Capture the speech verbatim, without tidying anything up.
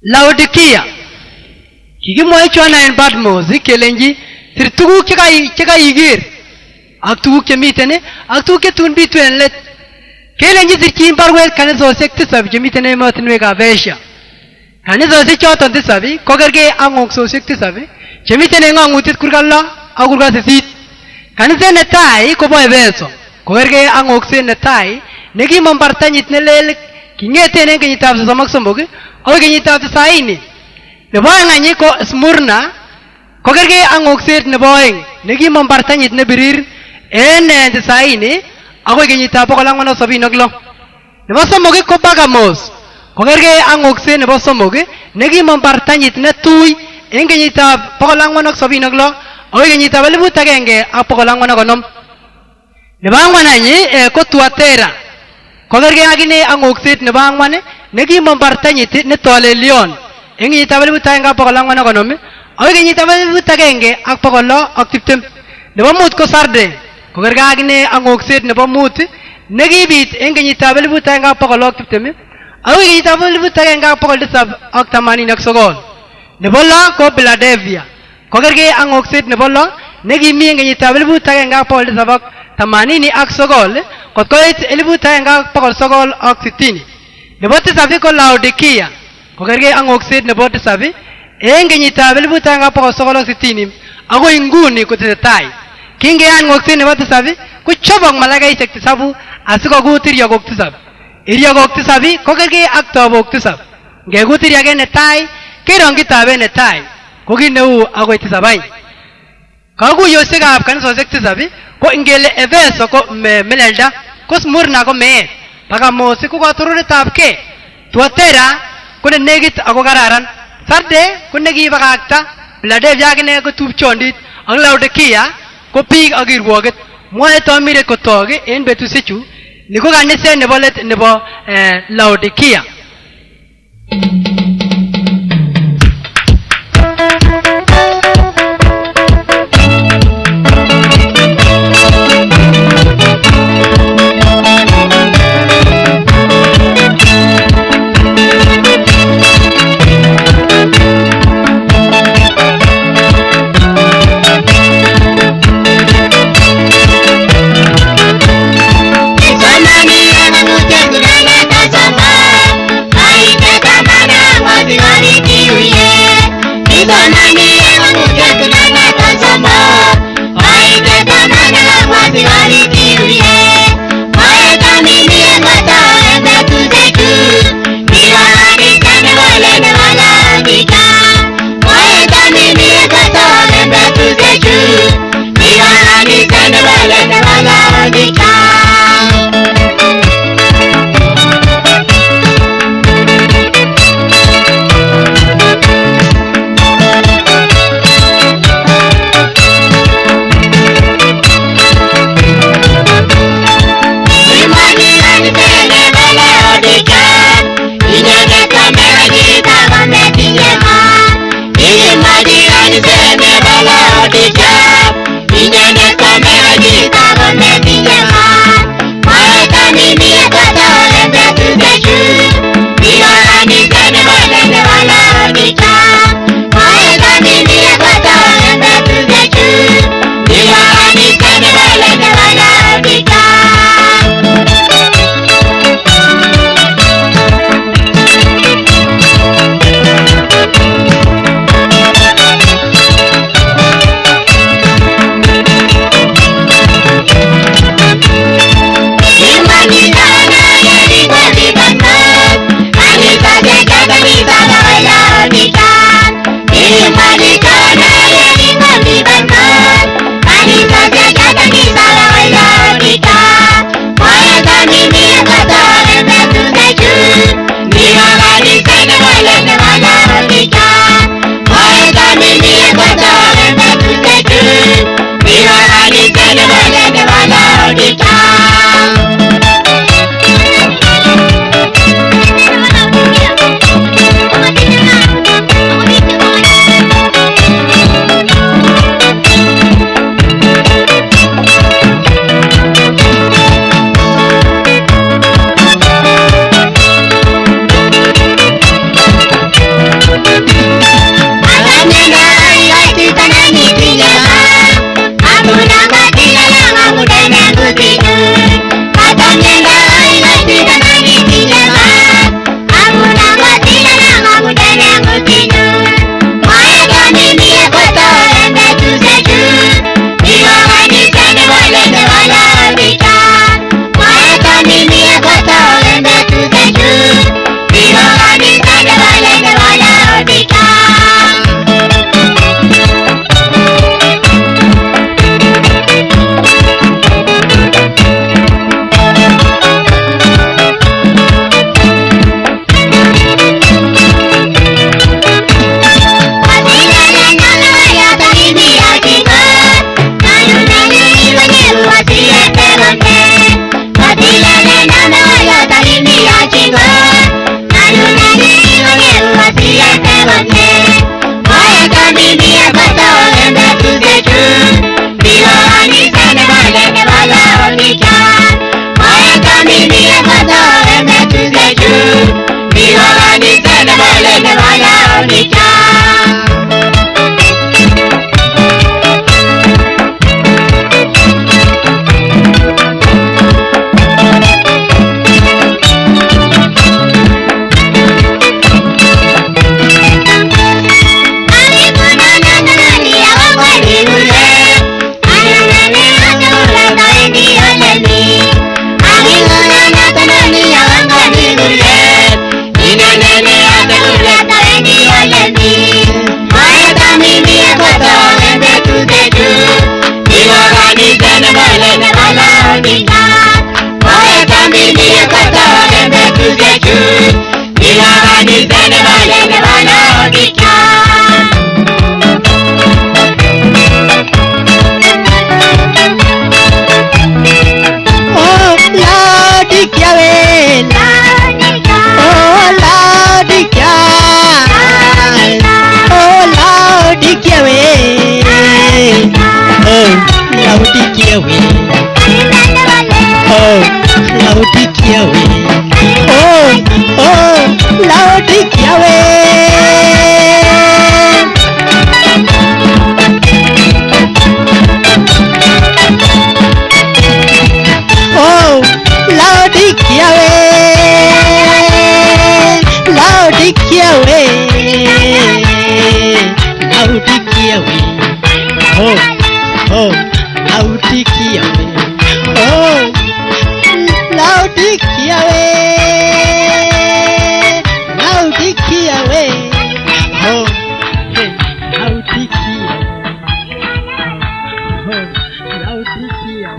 Laodikea. Kikimwaei Johana en Patmos, kelenji, tir tuguk che kai, che kaiker, ak tuguk che miten, ak tuguk che tun bituenlet. Kelenji tir kiimbarwet kanisosiek tisap che miten emotinwekab Asia. Kanisosiek choton tisap, ko kerge ak ngoksosiek tisap, che miten ngong'utiet kurga lo, ak kurga sisit. Kaniset ne tai, ko bo Epeso, ko kerge ak ngokset ne tai, ne kimombar tanyit ne lel, king'eten en kenyitab sosom ak somok, akoi kenyitab tisaini. Ne bo aeng anyi ko Smurna, ko kerge ak ngokset ne bo aeng, ne kimombar tanyit ne birir, en, eh, tisaini, akoi kenyitab bokol ang'uan ak sabini ak lo. Ne bo somok ko Pergamos, ko kerge ak ngokset ne bo somok, ne kimombar tanyit ne tui, en kenyitab bokol ang'uan ak sabini ak lo, akoi kenyitab elibut ak enge ak bokol ang'uan ak onom. Ne bo ang'uan anyi, eh, ko Tuatera, ko kerge akine ak ngokset ne bo ang'uan, ne kimombar tanyit ne tolelion, en kenyitab elibut ak enge ak bokol ang'uan ak onom, akoi kenyitab elibut ak enge ak bokol lo ak tiptem. Ne bo mut ko Sarde, ko kerge akine ak ngokset ne bo mut, ne kibit en kenyitab elibut ak enge ak bokol lo ak tiptem, akoi kenyitab elibut ak enge ak bokol tisap ak tamanini ak sogol. Ne bo lo ko Piladelfia, ko kerge ak ngokset ne bo lo, ne kimi en kenyitab elibut ak enge ak bokol tisap ak tamanini ak sogol, kot koit elibut ak enge ak bokol sogol ak sitini. Ne bo tisap ko Laodikea, ko kerge ak ngokset ne bo tisap, en kenyitab elibut ak enge ak bokol sogol ak sitini, akoi nguni ko tetetai. Kingea ngokset ne bo tisap, ko chobong malaikaisiek tisabu, asi ko kutiriakok tisap. Iriakok tisap, ko kerge ak tobok tisap. Nge kutiriake ne tai, ke rong kitabe ne tai, ko kineu akoi tisabai. Kakuiyosiekab kanisosiek tisap, ko ngele Epeso ko me-, melelda, ko Smurna ko meet, Pergamos ko katururetab ke, Tuatera ko nenekit ak ko kararan, Sarde ko nekibakakta, Piladelfia akine ko tubchondit, ak Laodikea ko bik ak iruoket. Mwae to mire ko toge en betusechu, ni ko kanise ne bo let ne bo, eh, Laodikea. Bene, bene, bene, bene, bene, bene. Oh, Laodicea, uè. Oh, Laodicea. Oh, Laodicea, uè. Oh, Laodicea, uè. Oh, Laodicea, uè. Oh, oh, Laodicea, uè. Oh, Laodicea, uè. Laodicea, uè. Laodicea, uè. Oh, oh, Laodicea, uè. Oh, Laodicea, uè. Laodicea, uè. Oh, hey, Laodicea. Oh, Laodicea.